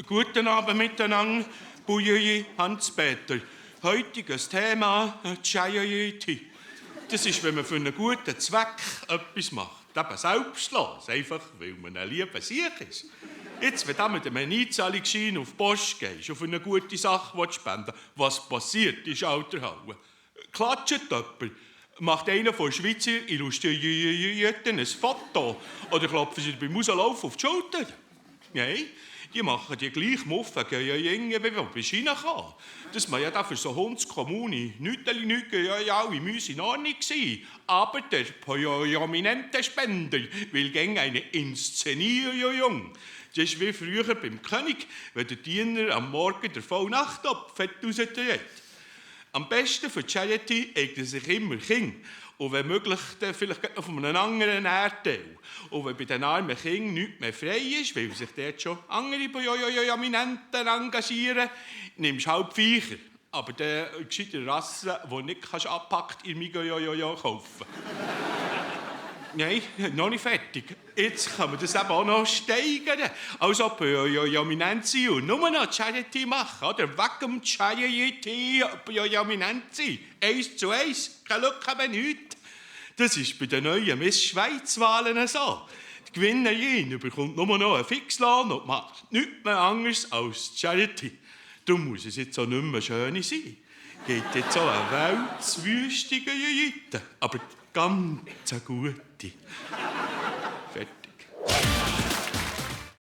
Guten Abend miteinander, Bujoji Hans-Peter. Heutiges Thema, Charity. Das ist, wenn man für einen guten Zweck etwas macht. Eben selbstlos, einfach weil man ein lieber Sieg ist. Jetzt, wenn du mit einem Einzahlungsschein auf die Post gehst und für eine gute Sache spenden willst, was passiert in Schalterhalle? Klatscht jemand? Macht einer von Schweizer Illustrierten ein Foto? Oder klopfen sie beim Rauslaufen auf die Schulter? Nein, die machen die gleich Muffen, wie bei China kann. Das war ja da für so Hundskommune. Nichts ja alle Mäuse in Ordnung gewesen. Aber der prominente Spender will gegen eine Inszenierung. Das ist wie früher beim König, wenn der Diener am Morgen der vollen Nachttopf rausdreht. Am besten für die Charity eignen sich immer Kinder. Und wenn möglich, dann vielleicht noch von einem anderen Erdteil. Und wenn bei den armen Kindern nichts mehr frei ist, weil sich dort schon andere Prominenten engagieren, nimmst du halt Viecher. Aber der gescheite Rasse, die nicht abpackt, in Migo kaufen. Nein, noch nicht fertig. Jetzt kann man das eben auch noch steigern. Als ob Prominenz und nur noch Charity machen, oder? Wegen Charity Prominenz. 1:1, kein Glück haben nichts. Das ist bei den neuen Miss Schweiz-Wahlen so. Die Gewinnerin bekommt nur noch einen Fixlohn und macht nichts mehr anderes als Charity. Darum muss es jetzt auch nicht mehr schön sein. Geht jetzt auch eine weltwüstige Jüte. Aber ganz eine gute. Fertig.